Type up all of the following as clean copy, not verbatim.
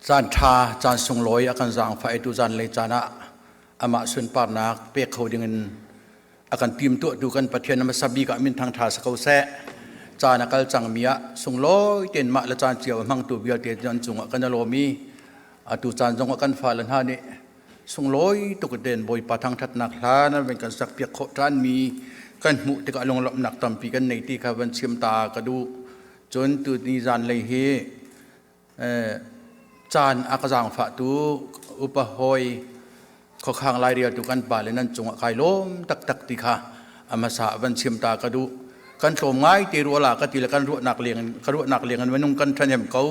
Caan ṭha, caan sunglawi a kan zaangfah i tuzan lei caan ah amah sunparnak pek kho dingin a kan timtuahtu kan Pathian hmasa bik ah min thangṭha si ko seh. Caan a kal cangmi ah sunglawi tein mah le caan cio a hmangtu vialte an cungah kan i lawm i atu caan zongah kan fale hna nih sunglawi tuk tein Bawipa thangṭhatnak hla nan van kan sakpiak khawh ṭhanmi kan hmuh tikah lunglawmhnak tampi kan nei ti kha van chim ta ka duh. Cun tuni zanlei hi caan a ka zaangfahtu upa hawi khuakhang laireltu kan pale nan cungah kai lawm taktak ti kha a hmasa van chim ta ka duh. Kan tlawm ngai te rua la ka ti le kan ruahnak leng in ka ruahnak leng in minung kan ṭhahnem ko.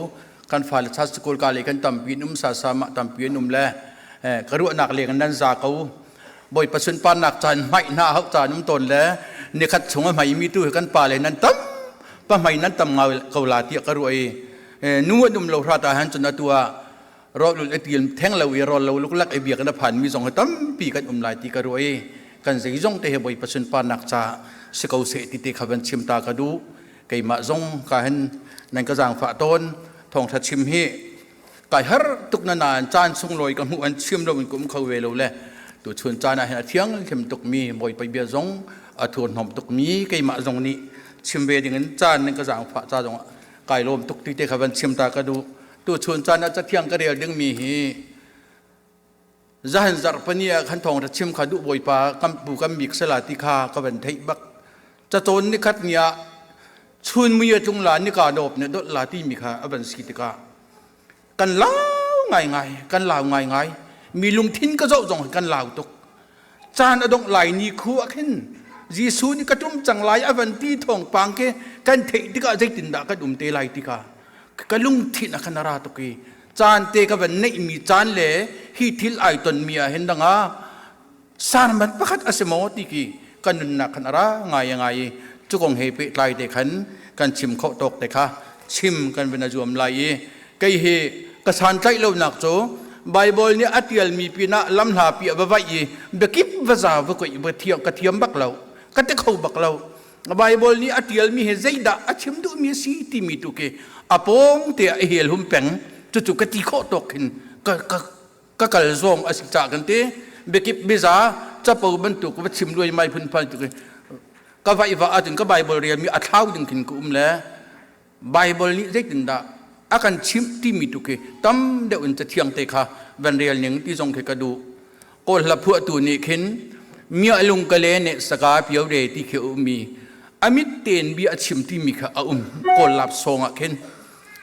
Kan fale chat school ka le kan tampi in um sasa mah tampi in um le ka ruahnak leng in nan za ko. Bawipa sunparnak caan hmaih hna hauh caan um tawn le nikhat chung a hmai mi tu hi kan pale nan tam pa hmai nan tam ko la tiah ka ruah i nu an um lo hrat ah han cun atu ah rawlul i til theng lo i rawl lo luklak i biak na phan mi zong hi tampi kan um lai ti ka ruah i kan zeizong te he Bawipa sunparnak ca si ko seh ti te kha van chim ta ka duh. Keimah zong ka hin nan ka zaangfah tawn. Thawngtha chim hi kai har tuk na nain caan sunglawi ka hmuh an chim lo in kum kho ve lo le tu chun caan ah hin a thiang hlim tuk mi Bawipa bia zong a thurhnawm tuk mi keimah zong nih chim ve ding in caan nan ka zaangfah ca zong kai lawm tuk ti te kha van chim ta ka duh. Tu chun caan ah cathiang ka rel ding mi hi zahan zarhpani ah khan thawng chim kha duh Bawipa kan pu kan bik sala ti kha ka van theih bak. Cacawn ni khat ni ah chun mui a tlung la nika dawp ne dot la ti mi kha a van si tikah kan lau ngai ngai, kan lau ngai ngai. Mi lungthin ka zoh zong kan lau tuk. Caan a dongh lai ni khu ah khin Jesuh nih ka tum cang lai a van ti thawngpang ke kan theih tikah zeitindah kan um te lai tikah ka lungthin a khan a ra tuk i caan te ka van neih mi caan le hi thil ai ton mi ah hin danga sarman pakhat a si maw ti khi kan nunnak khan a ra ngai ngai i cu kong he pehtlai te khan kan chim khawh tawk te kha chim kan van a zuam lai i kei hi ka santlaih lonak cu Bible nih a tialmi pinah lamhla pi a va vaih i biakip va za va koih va thiam ka thiam bak lo, ka ti kho bak lo. Bible nih a tialmi hi zeidah a chim duhmi a si timi tu khi a pawng te ah i hel hum peng. Cucu ka ti khawh tawk khin ka ka ka kal zong a si cah kan ti. Biakip biza capo bantuk va chim luai mai phun phan tu khi ka vaih va ahcun ka Bible relmi a thlau ding khin ka um le Bible nih zeitindah a kan chimh timi tu khi tam deuh in cathiang te kha van rel ning ti zong khi ka duh. Kawl hla phuahtu nih khin miah lung ka le ne saka pio re ti khi a um i a mit tein bia a chim timi kha a um Kawl lap song ah khin.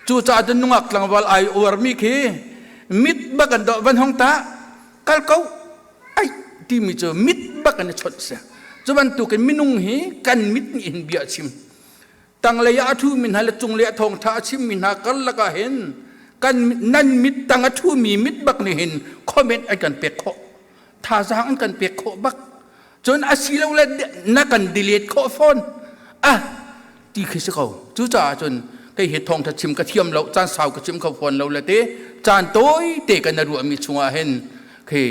Cucaah cun nungak tlangval ai uarmi khi mit bak an dawh van hong ta kal ko ai timi cu mit bak an i chawnh si. Cu bantukin minung hi kan mit nih hin bia a chim. Tanglei ah a ṭhumi hna le cunglei ah thawngṭha a chimmi hna karlak ah hin kan nan mit tang a ṭhumi mit bak nih hin comment an kan pek khawh, thazaang an kan pek khawh bak. Cun asilole na kan delete khawh fawn ah ti khi si ko. Cucaah cun kei hi thawngṭha chim ka thiam lo, caan sau ka chim kho fawn lo le te caan tawi te kan na ruahmi chungah hin khi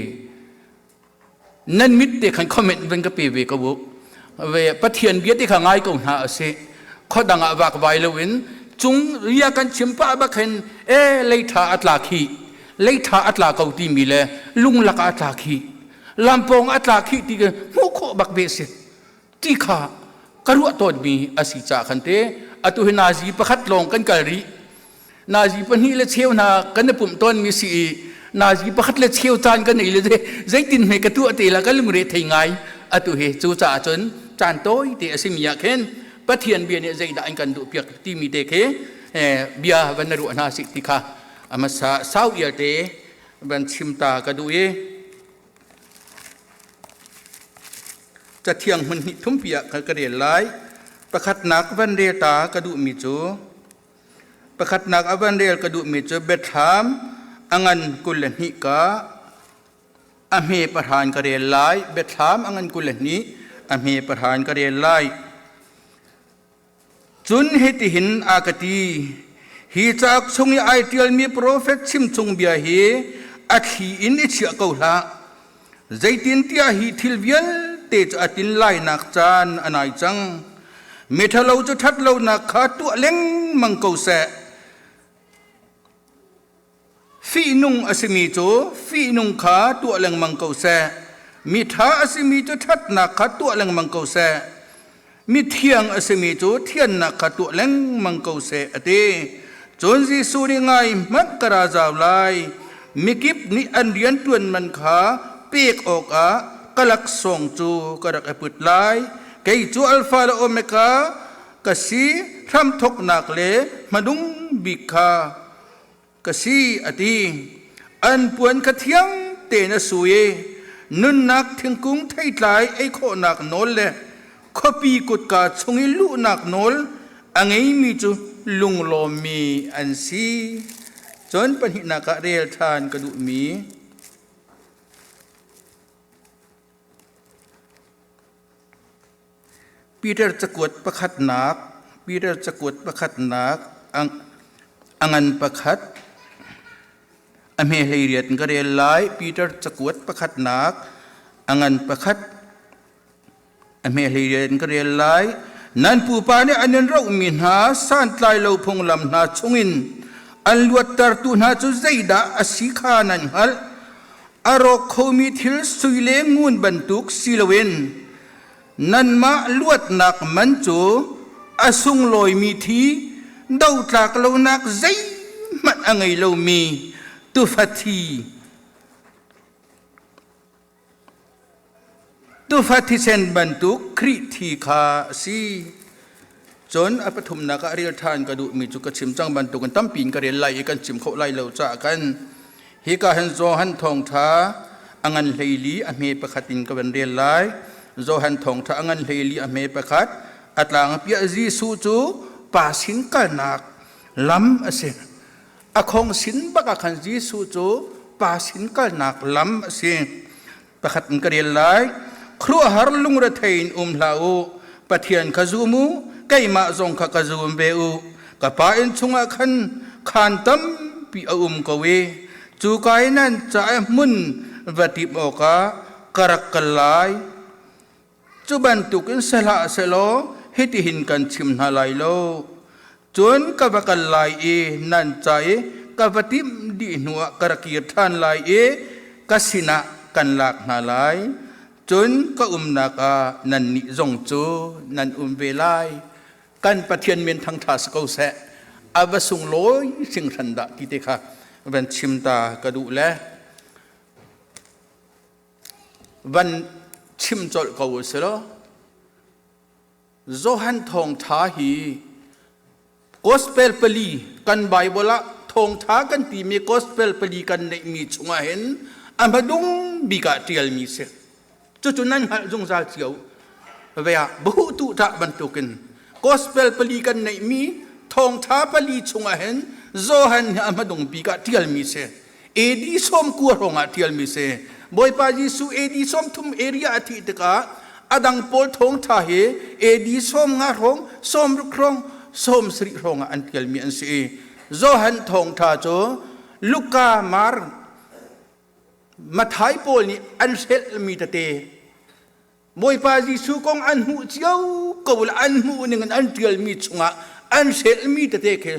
nan mit te khan comment van ka pe ve ko u. Ve Pathian bia te kha ngai ko hna a si. Khuadang ah vak vai lo in cung ria kan chim pah bak hin e leitha a tla khi, leitha a tla ko timi le lunglak ah a tla khi, lampawng a tla khi ti hmuh khawh bak ve si ti kha ka ruah tawnmi a si caah khan te atu hi nazi pakhat lawng kan kal rih. Nazi pahnih le cheu hna kan i pumh tawnmi si i nazi pakhat le cheu caan kan ei le zeitin hme ka tuah te la ka lungre thei ngai atu hi. Cu caah cun caan tawi te a simi ah khin Pathian bia nih zeidah an kan duh piak timi te khi bia van na ruah hna sih ti kha amasa sau ial te van chim ta ka duh i cathiang hmun hnih thumpi ah ka rel lai. Pakhatnak van rel ta ka duhmi cu, pakhatnak a van rel ka duhmi cu Biathlam a ngan 22 ka a hme pahra in ka rel lai. Biathlam a ngan 22 a hme pahra in ka rel lai. Cun hitihin a ka ti, hi cauk chung i ai ṭialmi profet chimchung bia hi a thli in i chiah ko hlah. Zeitintiah hi thil vialte cu a tlin lainak caan a nai cang. Miṭhalo cu ṭhatlonak kha tuah lengmang ko seh. Fihnung a simi cu fihnung kha tuah lengmang ko seh. Miṭha a simi cu ṭhatnak kha tuah lengmang ko seh. Mithiang a simi cu thiannak kha tuah lengmang ko seh, a ti. Cun Jesuh nih ngai hmanh ka ra zau lai. Mikip nih an rianṭuan man kha pek awkah ka laksawng cu ka rak i put lai. Kei cu Alfa le Omega ka si, hramthawknak le hmanung bik kha ka si, a ti. An puan kha thiang tein a su i nunnak thingkung theitlai ei khawhnak nawl le khuapi kutka chung i luhnak nawl a ngeimi cu lunglawmmi an si. Cun pahnihnak ah rel ṭhan ka duhmi Peter cakuat pakhatnak Peter cakuat pakhatnak a ngan pakhat a hme 18 in ka rel lai. Peter cakuat pakhatnak a ngan pakhat a hme 18 in ka rel lai. Nan pupa nih an in rohmi hna santlai lo phunglam hna chungin an luattertu hna cu zeidah a si kha nan hngalh. A rawk khomi thil sui le ngun bantuk si loin nanmah luatnak man cu a sunglawimi thi dotlak lonak zeihmanh a ngei lomi tufa thi tufa thisen bantuk Khrih thi kha a si. Cun a pathumnak ah rel ṭhan ka duhmi cu ka chim cang bantukin tampi in ka rel lai i kan chim khawh lai lo caah kan hika hin Johan thawngṭha a ngan 14 a hme pakhat in ka van rel lai. Johan thawngṭha a ngan 14 a hme pakhat a tlang piah Jesuh cu pa sin kalnak lam a si. A khong sin bak ah khan Jesuh cu pa sin kalnak lam a si. Pakhat in ka rel lai. Khuaruahhar lungrethei in um hlah u. Pathian kha zum u, keimah zong kha ka zum ve u. Ka Pa inn chungah khan khaan tampi a um ko i cu ka i nan ca i hmun va timh awkah ka rak kal lai. Cu bantukin si hlah sehlaw hitihin kan chim hna lai lo. Cun ka va kal lai i nan ca i ka va timh dih hnuah ka ra kir ṭhan lai i ka sinah kan lak hna lai. Cun ka umnak ah nannih zong cu nan um ve lai. Kan Pathian min thangṭha si ko seh. A va sunglawi hringhran dah ti te kha van chim ta ka duh le van chim colh ko u si law Johan thawngṭha hi gospel pali kan Bible ah thawngṭha kan timi gospel pali kan neihmi chungah hin a hmadung bik ah ṭialmi si. Cucu nan hngalh zungzal cio. Ve ah bahuhtu ṭah bantukin gospel pali kan neihmi thawngṭha pali chungah hin Johan hi a hmadung bik ah ṭialmi si. AD 90 hrawng ah ṭialmi si. Bawipa Jesuh AD 30 area a thih tikah a dang pawl thawngṭha hi AD 50 hrawng, 60 hrawng, 70 hrawng ah an ṭialmi an si i Johan thawngṭha cu Luka, Mar, Matthai pawl nih an hrelhmi tete Bawipa Jesuh kong an hmuh cio ko le an hmuh ning in an ṭialmi chungah an hrelhmi tete khi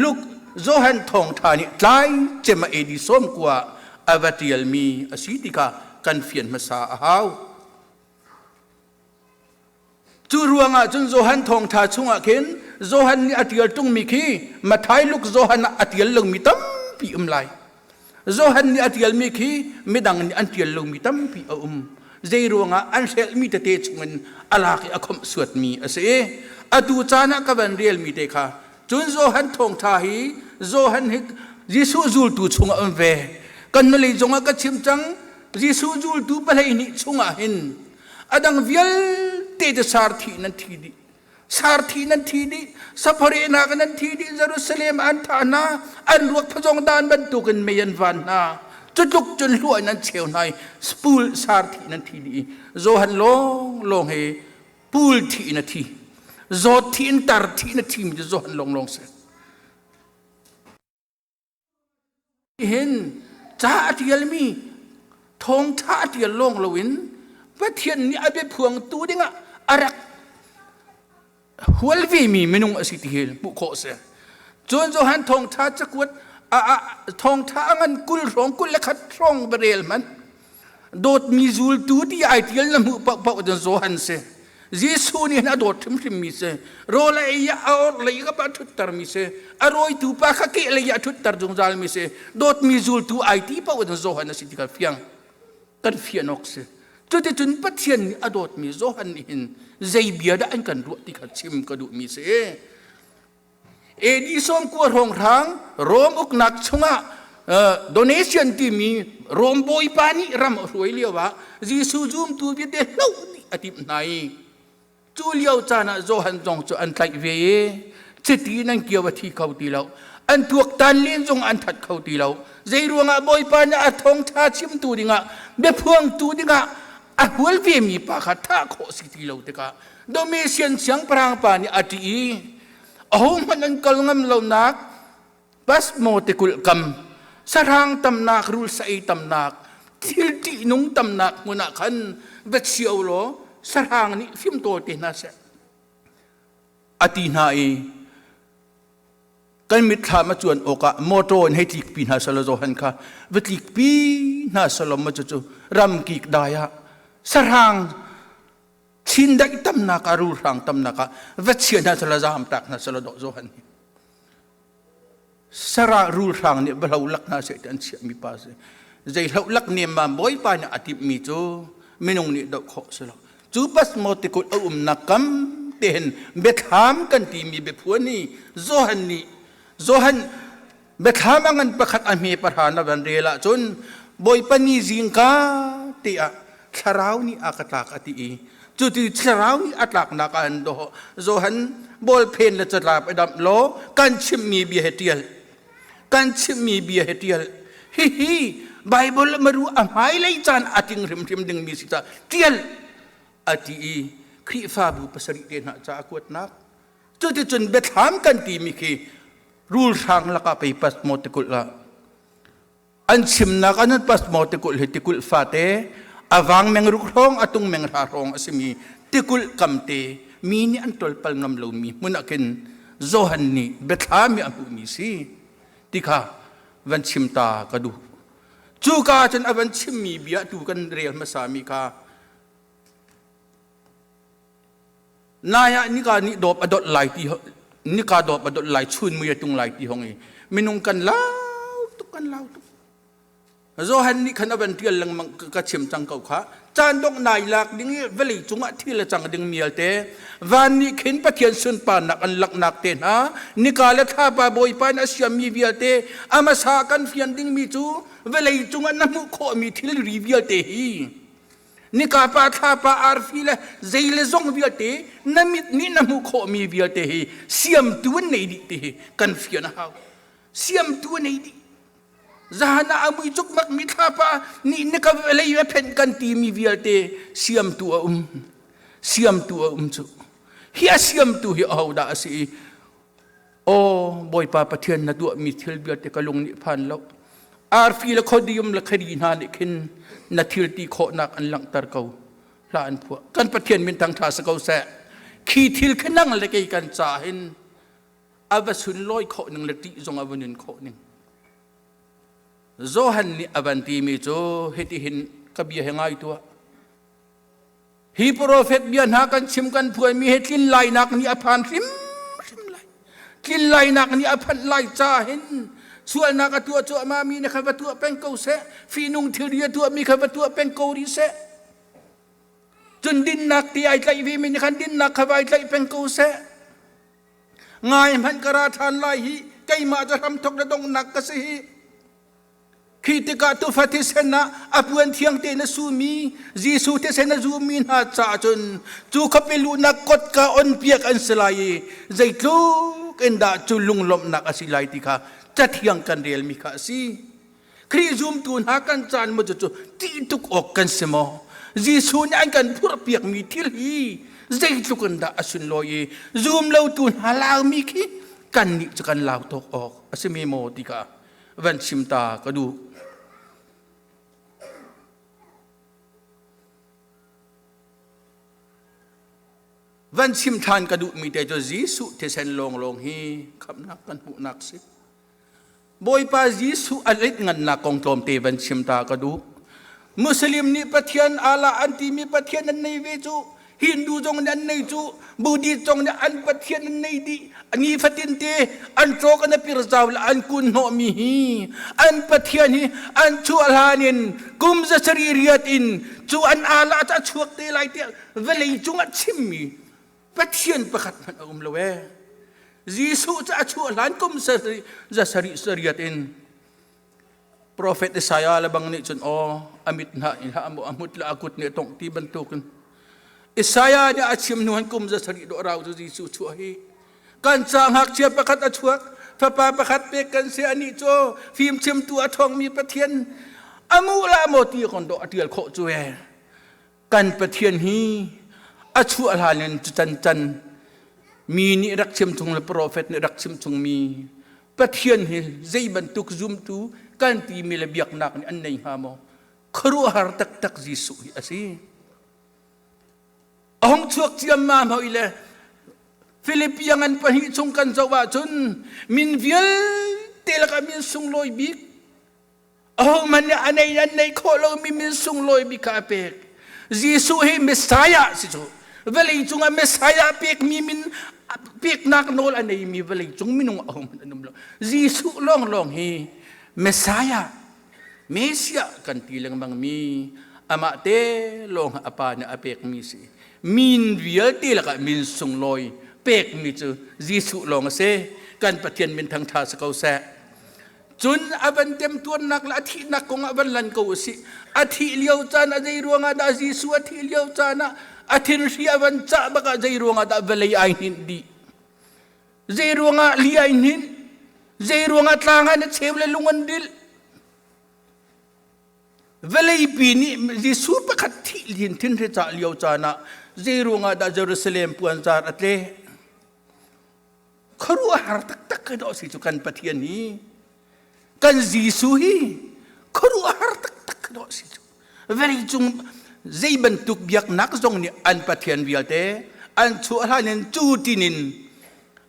Luke Johan thawngṭha nih tlai cem a AD 90 a va ṭialmi a si ti kha kan fian hmasa a hau. Cu ruangah cun Johan thawngṭha chungah khin Johan nih a ṭial ṭungmi khi Matthai Luke Johan ah a ṭial lomi tampi um lai. Johan nih a ṭialmi khi midang nih an ṭial lomi tampi a um. Zei ruangah an hrelhmi tete chungin a lak i a khawmh suatmi a si. Atu caan ah ka van relmi te kha cun Johan thawngṭha hi Johan hi Jesuh zultu chungah um ve. Kan nulei zongah ka chim cang Jesuh zultu 12 chungah hin a dang vialte cu sarthi nan thi dih. Sarthi nan thi dih, saphawrehnak nan thi dih, Jerusalem an thah hna, an ruak phazong dan bantukin mei an van hna. Cutluk cun hluah in an cheu hna i spul sarthi nan thi dih. Johan lawng lawng he pul thi in a thi. Zawt thi in tar thi in a thimi cu Johan lawng lawng si. Hin ca a ṭialmi thawngṭha a ṭial lawng loin Pathian nih a biaphuangtu dingah a rak hual vemi minung a si ti hi hmuh khawh a si. Cun Johan thawngṭha cakuat Thawngtha a ngan 20 hrawng 21 hrawng va rel hmanh. Dawtmi zultu ti ai tial na hmuh paohpaoh cun Johan si. Jesuh nih hin a dawt hrimhrim mi si. Rawl a ei ah a orh lei kap ah a ṭhutter mi si. A rawitu pa kha keh lei ah a ṭhutter zungzal mi si. Dawtmi zultu ai ti paoh cun Johan a si ti kha fiang. Kan fian awk si. Cuticun Pathian nih a dawtmi Johan nih hin zei bia dah an kan ruah ti kha chim ka duhmi si. AD 90 hrawnghrang Rom uknak chungah Donation timi Rom bawipa nih ram a hruai lio ah Jesuh zumtu vialte hloh dih a timh hna i cu lio caan ah Johan zong cu an tlaih ve i chiti in an kio a thi kho ti lo. An tuaktan len zong an that kho ti lo. Zei ruangah Bawipa nih a thawngṭha chimtu dingah biaphuangtu dingah a hual vemi pa kha thah khawh si ti lo tikah Domitian siangpahrang pa nih a ṭih i ahohmanh an kal ngam lonak Pasmo tikulh kam sahrang tamnak rul sa ei tamnak thil ṭihnung tamnak hmun ah khan va chia u law sahrang nih fimtawl te hna seh a ti hna i kan mitthlam a cuan awkah motor in hei tlikpi hna selaw Johan kha va tlikpi hna selaw ma cucu ramkik dai ah sahrang chindaih tamnak ah rulhrang tamnak ah va chia hna selaw zaam tak hna selaw dawh Johan hi sara rulhrang nih va hlo lak hna seh ti an chiahmi pa si. Zei hlo lak nem ma Bawipa nih a timhmi cu minung nih doh khawh si lo. Cu pasmo tikulh a umnak kam te hin biathlam kan timi biaphuan hi Johan nih Johan biathlam a ngan pakhat a hme pahra na van rel ahcun Bawipa ni zingka te ah thlarau nih a ka tlak a ti i cu ti thlarau nih a tlaknak ah an doh Johan bawlphen le catlap i damh law kan chimmi bia he ṭial kan chimmi bia he ṭial hihi Bible maru a hmailei caan a tling hrimhrim dingmi si caah ṭial a ti i Khrihfabu pasarih te hna ca a kuatnak cuticun biathlam kan timi khi rulhrang lakah pei pas maw tikulh ah an chimnak an pas maw tikulh hi tikulh fate a vang meng ruk hrawng a tung meng hra hrawng a simi tikulh kamte mi nih an tolpal ngam lomi hmun ah khin Johan nih biathlam i a hmuhmi si ti kha van chim ta ka duh. Cuka cun a van chimmi bia tu kan rel hmasami kha nai ah nika nih dawp a dot lai ti nika dawp a dot lai chun mui a tung lai ti hong i minung kan lau tuk kan lau tuk. Johan nih khan a van ṭial lengmang ka chim cang ko kha. Caan dongh nai lak ding i vawlei cungah thil a cang ding mialte van nih khin Pathian sunparnak an langhnak te hna nika le thlapa Bawipa in a siammi vialte a hmasa kan fian dingmi cu vawlei cungah na hmuh khawhmi thilri vialte hi nika pa thlapa arfi le zei le zong vialte na mit nih na hmuh khawhmi vialte hi siamtu an nei dih ti hi kan fian a hau. Siamtu an nei dih. Zahan ah a mui cukmak mi thlapa nih na ka lei a phenh kan ti mi vialte siamtu a um. Siamtu a um cu. Hi a siamtu hi ahodah a si i Aw Bawipa Pathian na tuah mi thil vialte ka lung nih phan lo. Arfi le khodium le khari hna nih khin na thil ti khawhnak an langhter ko. Hla an phuah. Kan Pathian min thang ṭha si ko seh. Khi thil khi nang le kei kan ca hin a va sunlawi khawh ning le ṭih zong a va nun khawh ning. Johan nih a van timi cu hitihin ka bia he ngai tuah. Hi profet bia hna kan chim kan phuanmi he tlin lainak nih a phan hrimhrim lai. Tlin lainak nih a phanh lai ca hin sualnak a tuah cuahmah mi na kha va tuah peng ko seh. Fihnung thilri a tuahmi kha va tuah peng ko rih seh. Cun dinnak ti ai tlaih ve mi nih khan dinnak kha vai tlaih peng ko seh. Ngai hmanh ka ra ṭhan lai hi keimah cu hramthok le donghnak ka si hi. Khi tikah tufa thisen ah a puan thiang tein a sumi Jesuh thisen a zummi hna caah cun cu khuapi luhnak kotka onpiak an si lai i zeitluk in dah cu lunglawmhnak a si lai ti kha cathiang kan relmi kha a si. Khrih zumtu hna kan caan maw cu ṭih tuk awk kan si maw? Jesuh nih an kan phurhpiakmi thil hi zeitluk in dah a sunlawi i zum lotu hna laumi khi kannih cu kan lau tawk awk a si mi maw ti kha van chim ta ka duh. Van chim ṭhan ka duhmi te cu Jesuh thisen lawnglawng hi khamhnak kan hmuhnak si. Bawipa Jesuh a let ngannak kong tlawmte van chim ta ka duh. Muslim nih Pathian Allah an timi Pathian an nei ve cu, Hindu zong nih an nei cu, Buddhist zong nih an Pathian an nei dih. Nifatin te an cawk an pir zau le an kun hnawhmi hi an Pathian hi an chuah hlan in kum zasarih riat in cu an Allah cu a chuak te lai tiah vawlei cungah chimmi Pathian pakhat hmanh a um lo ee. Jesuh cu a chuah hlan kum zasarih sariat in Profet Isaiah le bang nih cun aw a mit hna in hlah maw a hmut le a kut nih a tongh ti bantukin Isaiah nih a chim hnu han kum zasarih dawh rau cu Jesuh chuah hi kan ca ngakchia pakhat a chuak, fapa pakhat pek kan si, anih cu fimchimtu a ṭhawngmi Pathian amu la maw ti kon dawh a ṭial khawh cu ee. Kan Pathian hi a chuah hlan in cu can can mi nih rak chim chung le profet nih rak chim chung mi Pathian hi zei bantuk zumtu kan timi le biaknak nih an nei hnga maw? Khuaruahhar taktak Jesuh hi a si. A hung chuak ciammam hoi le Philippi ngan pahnih chung kan zoh ahcun min vialte lakah min sunglawi bik, ahohmanh nih a nei an neih khawh lomi min sunglawi bik kha a pek. Jesuh hi Messiah si cu. Vawlei cungah Messiah pekmi min peknak nawl a neimi vawlei cung minung ahohmanh an um lo. Jesuh lawnglawng hi Messiah, Messiah kan ti lengmang mi amah te lawng a pa nih a pekmi si. Min vialte lakah min sunglawi pekmi cu Jesuh lawng a si. Kan Pathian min thangṭha si ko seh. Cun a van temtuarnak le a thihnak kong ah van lan ko u sih. A thih lio caan ah zei ruangah dah Jesuh a thih lio caan ah a thinhri a van cah bak ah zei ruangah dah vawlei ai hninh dih? Zei ruangah li ai hninh? Zei ruangah tlang ah na cheu le lung an rilh? Vawleipi nih Jesuh pakhat thih lin thinhri cah lio caan ah zei ruangah dah Jerusalem puanzar a tle? Khuaruahhar taktak ka dawh si cu kan Pathian hi, kan Jesuh hi khuaruahhar taktak ka dawh si cu. Vawlei cung zei bantuk biaknak zong nih an Pathian vialte an chuah hlan in cu tinin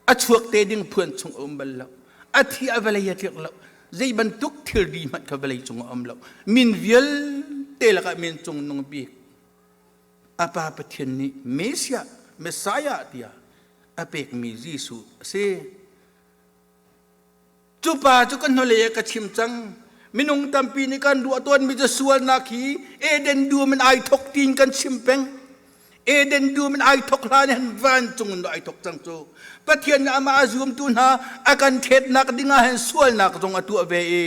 a chuak te ding phuan chung a um bal lo. A thi a vawlei a tlirh lo. Zei bantuk thilri hmanh kha vawlei cung a um lo. Min vialte lakah min cung nung bik a Pa Pathian nih Messiah, Messiah tiah a pekmi Jesuh a si. Cu pa cu kan hnulei ah ka chim cang. Minung tampi nih kan ruah tawnmi cu sualnak hi Eden dum in ai thok tiin kan chim peng. Eden dum in ai thok hlan hin vancung in ai thok cang cu. Pathian nih amah a zumtu hna a kan thetnak dingah hin sualnak zong a tuah ve i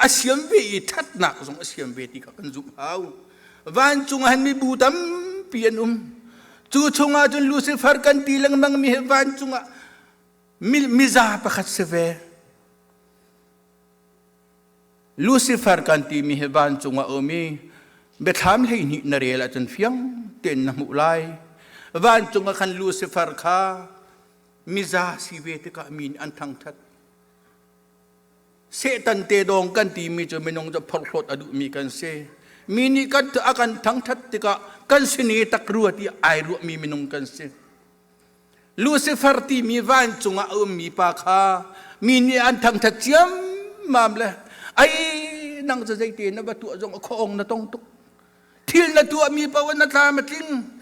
a siam ve i ṭhatnak zong a siam ve ti kha kan zumh hau. Vancung ah hin mibu tampi an um. Cu chungah cun Lucifer kan ti lengmang mi hi vancung ah miza pakhat si ve. Lucifer kan timi hi vancung ah um i biathlam 12 na rel ahcun fiang tein na hmuh lai. Vancung ah khan Lucifer kha miza si ve tikah mi nih an thangṭhat. Satan te dawng kan timi cu minung cu phorhlawt a duhmi kan si. Mi nih kan a kan thangṭhat tikah kan sin i tak rua ti ai ruahmi minung kan si. Lucifer timi vancung ah a ummi pa kha mi nih an thangṭhat ciammam le ai nang cu zeite na va tuah zong a khuaong na tong tuk. Thil na tuahmi paoh na tlam a tling.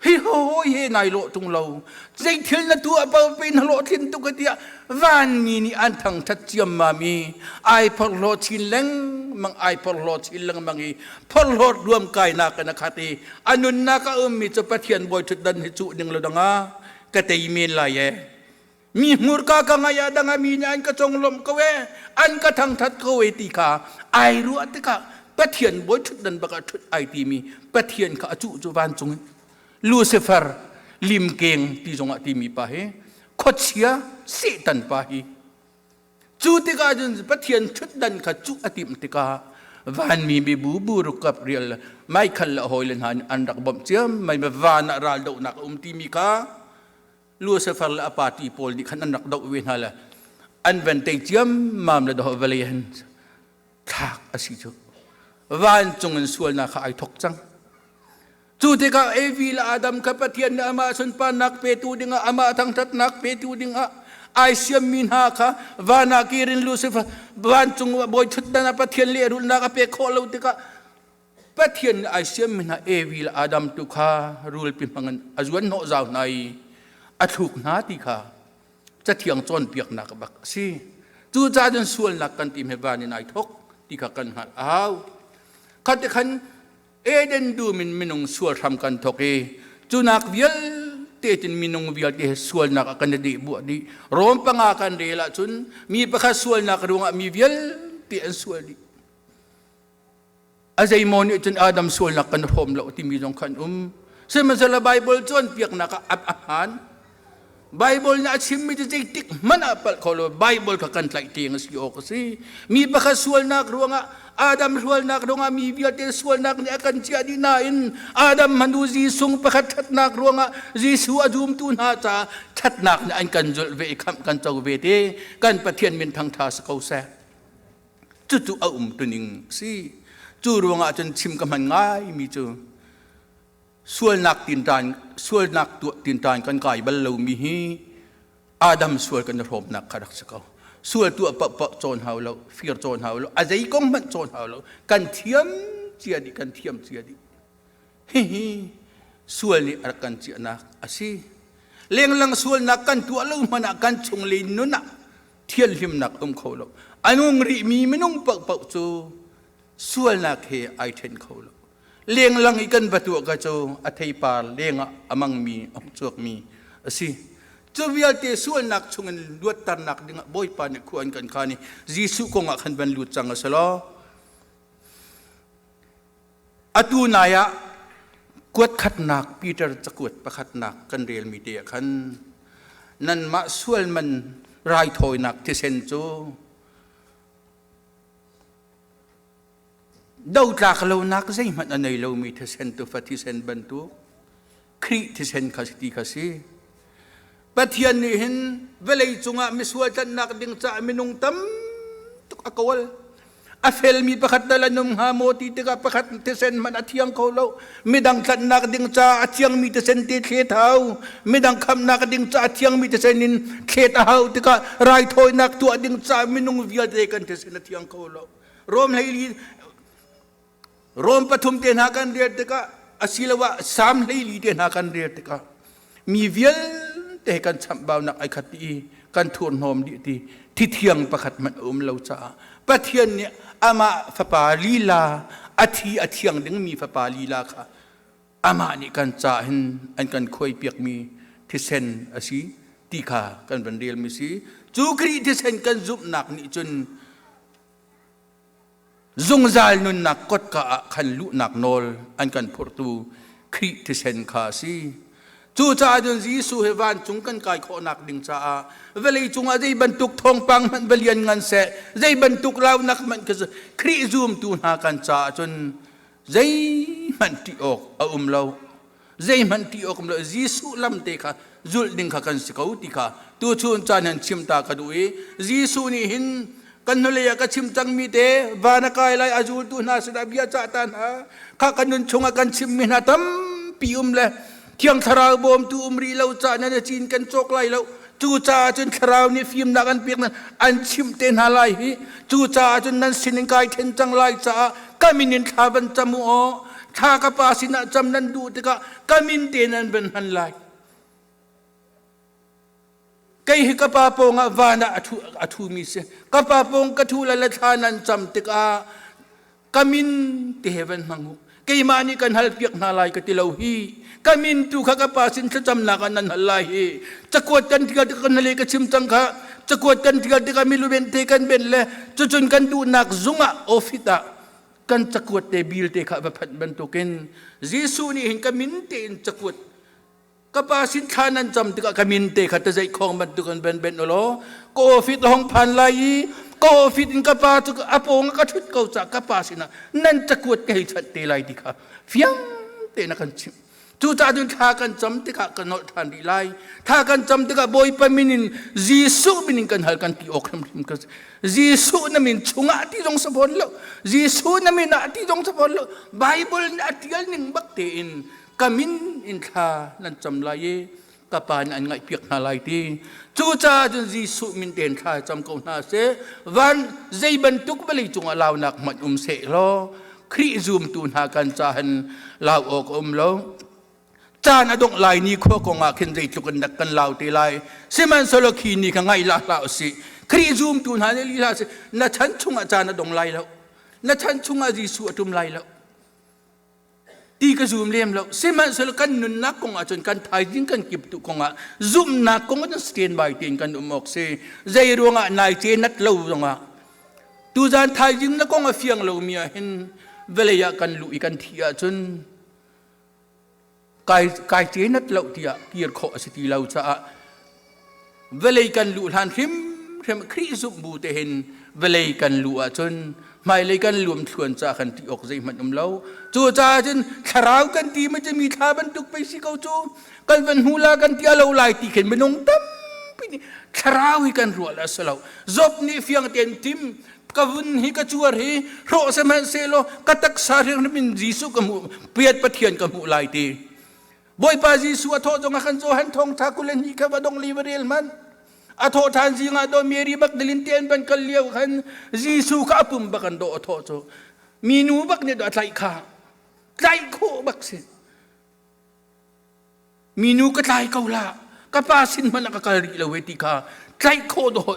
Hi ho he nai lawh tung lo, zei thil na tuah paoh pe na hlawhtlin tuk tiah vanmi nih an thangthat ciammam i ai phorhlaw chin lengmang, ai phorhlaw chin lengmang i phorhlawt ruam kainak in a khat i a nunnak a ummi cu Pathian bawi ṭhutdan hi cuh ning lo dangah ka tei men lai e, mi hmurka ka ngai ah dang mi nih an ka conglawmh ko e, an ka thangthat ko e ti kha ai ruah tikah Pathian bawi ṭhutdan bak ah ṭhut ai timi Pathian kha a cuh cu vancung in Lucifer limkeng ti zongah timi pa hi khuachia Satan pa hi cu tikah cun Pathian ṭhutdan kha cuh a timh tikah vanmi mibu buruk kap rial Michael le hawi le hna nih an rak bawmh ciam mai van ah raldohnak a um timi kha Lucifer le a party pawl nih khan an rak doh ve hna le an van tei ciammam le doh vawlei hin thlak a si cu. Vancung in sualnak kha ai thok cang. Cu tikah Evi le Adam kha Pathian nih amah sunparnak petu dingah, amah thangṭhatnak petu dingah. Ai siammi hna kha van ah kirin Lucifer vancung bawi ṭhutdan ah Pathian lehrulhnak a pek khawh lo tikah Pathian nih ai siammi hna Evi le Adam tu kha rulpi hmangin a zuan hnawh zau hna i a thluk hna ti kha cathiang cawnpiaknak bak a si. Cucaah cun sualnak kan ti he van in ai thok ti kha kan hngalh a hau. Kha ti khan Eden dum in minung sual hram kan thok i cunak vialte tin minung vialte he sualnak a kan i deh buah dih. Rom panga kan rel ahcun mi pakhat sualnak ruangah mi vialte an sual dih. A zeimaw nih cun Adam sualnak kan hrawm lo timi zong khan um. Sihmanhsehlaw Baibal cawnpiaknak ah a hmaan. Baibal nih a chimmi cu zeitik hmanh ah palh kho lo. Baibal kha kan tlaih tiang a si awk a si. Mi pakhat sualnak ruangah Adam sualnak ruangah mi vialte sualnak nih a kan ciah dih nain Adam hmanu Jesuh pakhat ṭhatnak ruangah Jesuh a zumtu hna caah ṭhatnak nih an kan zulh ve i khamh kan co ve te. Kan Pathian min thangṭha si ko seh. Cucu a umtuning a si. Cu ruangah cun chim ka hman ngaimi cu sualnak tinṭan sualnak tuah tinṭan kan kai bal lomi hi Adam sual kan i hrawmnak kha rak si ko. Sual tuah paohpaoh cawn hau lo, fir cawn hau lo, a zei kong hmanh cawn hau lo. Kan thiam cia dih, kan thiam cia dih. Hihi sual nih a rak kan ciahnak a si. Lenglang sualnak kan tuah lo hmanh ah kan chung le nun ah thianhlimnak um kho lo. A nung rihmi minung paohpaoh cu sualnak he ai ṭhen kho lo. Lenglang i kan va tuah ka cu a theipar lengah a mangmi a chuakmi a si. Cu vialte sualnak chungin luatternak dingah Bawipa nih khua an kan khan i Jesuh kongah khan van lut cang a si law Atu nai ah kuat khatnak Peter cakuat pakhatnak kan relmi te ah khan nanmah sual man raithawinak thisen cu dotlak lonak zeihmanh a nei lomi thisen tufa thisen bantuk Khrih thisen kha si ti kha si. Pathian nih hin vawlei cungah misual tlanhnak ding caah minung tam tuk a kawl. A felmi pakhat dal an um hnga maw ti tikah pakhat thisen hmanh a thiang kho lo. Midang tlanhnak ding caah a thiangmi thisen te thlet hau. Midang khamhnak ding caah a thiangmi thisen in thlet a hau tikah raithawinak tuah ding caah minung vialte kan thisen a thiang kho lo. Rom hlei Rom pathum te hna kan rel tikah asiloah Salm 14 te hna kan rel tikah mi vialte kan chamhbaunak ai khat i kan thurhnawm dih ti thithiang pakhat hmanh a um lo caah Pathian nih amah fapa lila a thi a thiang dingmi fapa lila kha amah nih kan ca hin an kan khuaipiakmi thisen a si ti kha kan van relmi si. Cu Khrih thisen kan zumhnak nih cun Zungzal nunnak kotka ah khan luhnak nawl an kan phurhtu Khrih thisen kha a si. Cucaah cun Jesuh he vancung kan kai khawhnak ding caah vawlei cungah zei bantuk thawngpang hmanh va lian ngan seh, zei bantuk launak hmanh khi Khrih zumtu hna kan caah cun zeihmanh ṭih awk a um lo. Zeihmanh ṭih awk um lo. Jesuh lam te kha zulh ding kha kan si ko ti kha tuchun caan han chim ta ka duh i Jesuh nih hin kan hnulei ah ka chim cangmi te van a kai lai a zultu hna sinah bia cah ta hna kha kan nun chungah kan chimmi hna tampi um le Thiang Thlarau bawmtu um rih lo ca nan cin kan cawk lai lo. Cucaah cun Thlarau nih fimnak an pek an chimh te hna lai hi. Cucaah cun nan sinin kai then cang lai caah ka min in thla van cam u aw. Thla ka pa sinah cam nan duh tikah ka min te nan van hman lai. Kei hi ka pa pawngah van ah a ṭhumi si. Ka pa pawng ka ṭhu le le thla nan cam tikah ka min te he van hmang u. Keimah nih kan halpiak hna lai ka ti lo hi. Ka min tu kha ka pa sin thlacamnak ah nan hal lai hi. Cakuat kan tial tikah kan hale ka chim cang kha. Cakuat kan tial tikah milu ben te kan ben le cucun kan duhnak zung ah office ah kan cakuat te bil te kha va phanh bantukin Jesuh nih hin ka min tein cakuat ka pa sin thla nan cam tikah ka min te kha tazeih khong bantuk in ben ben ulaw ka ofit hong phan lai i ka ofit in ka pa cu a pawng ka thut ko ca ka pa sinah nan cakuat ka hei chanh te lai ti kha fiang te na kan chimh. Cucaah cun thla kan cam tikah kan nolh ṭhan rih lai. Thla kan cam tikah Bawipa min in Jesuh min in kan hal kan ti awk hrimhrim ka Jesuh na min chungah ti zong sa fawn lo. Jesuh na min ah ti zong sa fawn lo. Bible nih a ṭial ning bak tein ka min in thla nan cam lai i. Ka pa nih an ngaihpiak hna lai ti. Cucaah cun Jesuh min tein thla cam ko hna seh. Van zei bantuk vawlei cungah launak hmanh um seh law Khrih zumtu hna kan cahan lau awk a um lo. Caan a dongh lai ni khua kong ah khin zeitluk in dak kan lau te lai. Sihmanhsehlaw khi ni kha ngaih la hlah usih. Khrih zumtu hna nih lila si na chan chungah caan a dong lai lo. Na chan chungah Jesuh a ṭum lai lo. Ti ka zum lem lo. Sihmanhsehlaw kan nunnak kong ah cun kan thaizing kan kip tu kong ah zumhnak kong ah cun stand by tein kan um awk si. Zei ruangah nai ce nat lo zongah tuzan thaizing na kong a fiang lomi ah hin vawlei ah kan luh i kan thih ahcun kai kai ce nat lo tiah kir khawh a si ti lo caah vawlei kan luh hlan hrimhrim Khrih zumh bu te hin vawlei kan luh ahcun hmailei kan luam thluan ca kan ti awk zeihmanh um lo. Cucaah cun thlarau kan ti ma mi thla bantuk pei si ko cu kan van hmu la kan ti alo lai ti khin minung tampi nih thlarau hi kan ruah la si lo. Job nih fiang tein tim ka vun hi ka cuar hi hrawh sihmanhsehlaw ka taksa hrimhrim in Jesuh ka hmuh piat Pathian ka hmuh lai ti. Bawipa Jesuh a thawh zong ah khan Johan thawngtha 22 kha va dong li va rel hmanh. A thawh ṭhan zing ah do Mary Magdalene te an van kal lio khan Jesuh kha a pum bak an dawh a thawh cu minu bak nih a tlaih kha tlaih khawh bak si. Minu ka tlai ko la ka pa sin hmanh ah ka kal rih lo e ti kha tlaih khawh dawh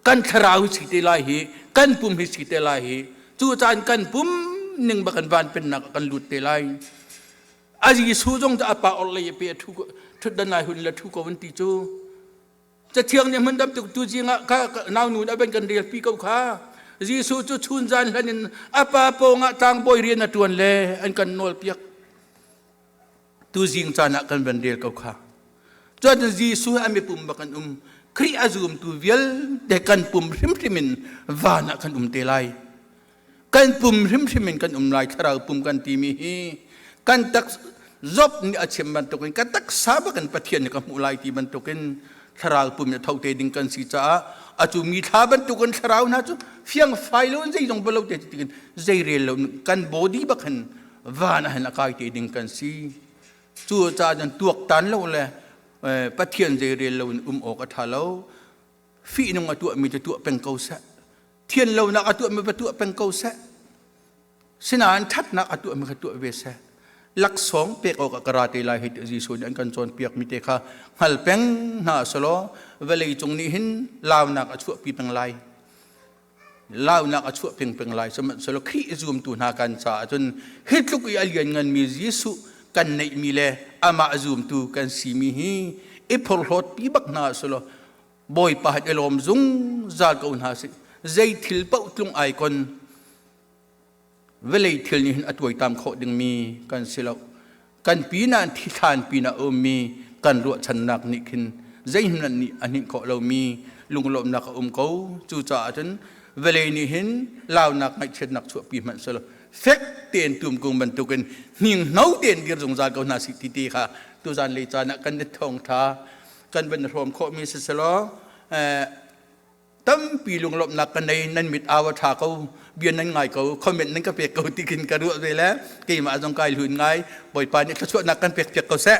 kan thlarau si te lai hi, kan pum hi si te lai hi. Cu caan kan pum ning bak kan van pennak kan lut te lai. A Jesuh zong cu a pa orhlei a pe a thu thutdan ai hun le thu ko an ti cu. Cathiang nih hmun dam tuk tu zing ah ka nau nu a ben kan rel pi ko kha. Jesuh cu chun zan hlan in a pa pawngah tlangbawi rian a tuan le an kan nawl piak. Tuzing caan ah kan van rel ko kha. Cun Jesuh a mipum bak an um. Khrih a zumtu vialte kan pum hrimhrim in van ah kan um te lai. Kan pum hrimhrim in kan um lai. Thlarau pum kan timi hi kan tak Job nih a chim bantukin ka taksa bak in Pathian nih ka hmuh lai ti bantukin thlarau pum in tho te ding kan si caah acu mi thla bantukin thlarau hna cu fiang fai lo in zeizong balo te tikin zei rel lo kan body bak hin van ah hin a kai te ding kan si. Cu caah cun tuaktan lo le Pathian zei rel lo in um awk a ṭha lo. Fihnung a tuahmi cu tuah peng ko seh, thian lonak a tuahmi va tuah peng ko seh, sinain ṭhatnak a tuahmi kha tuah ve seh. Laksawng pek awk ah ka ra te lai hei ti Jesuh nih an kan cawnpiak mi te kha hngal peng hna selaw vawlei cung nih hin launak a chuahpi peng lai. Launak a chuah peng peng lai. Sihmanhsehlaw Khrih zumtu hna kan caah cun hi tluk i a liannganmi Jesuh kan neihmi le amah zumtu kan simi hi i phorhlawt pi bak hna selaw Bawipa han i lawm zungzal ko hna sih. Zei thil paoh tlung ai kon vawlei thil nih hin a tuaitam khawh dingmi kan si lo. Kan pinah thithlan pinah a ummi kan ruahchannak nih khin zeihmanh nih a hninh khawh lomi lunglawmhnak a um ko. Cucaah cun vawlei nih hin launak ngaihchiatnak chuahpi hmanh selaw fek tein tumkung bantukin hninghno tein dir zungzal ko hna sih ti ti kha tuzan lei caan ah kan i thawngtha kan van hrawm khawhmi si selaw tampi lunglawmhnak ka nei. Nan mit au a ṭha ko, bia nan ngai ko, comment nan ka pek ko ti khin ka ruah ve le keimah zong kai hlun ngai. Bawipa nih thluachuahnak kan pek piak ko seh.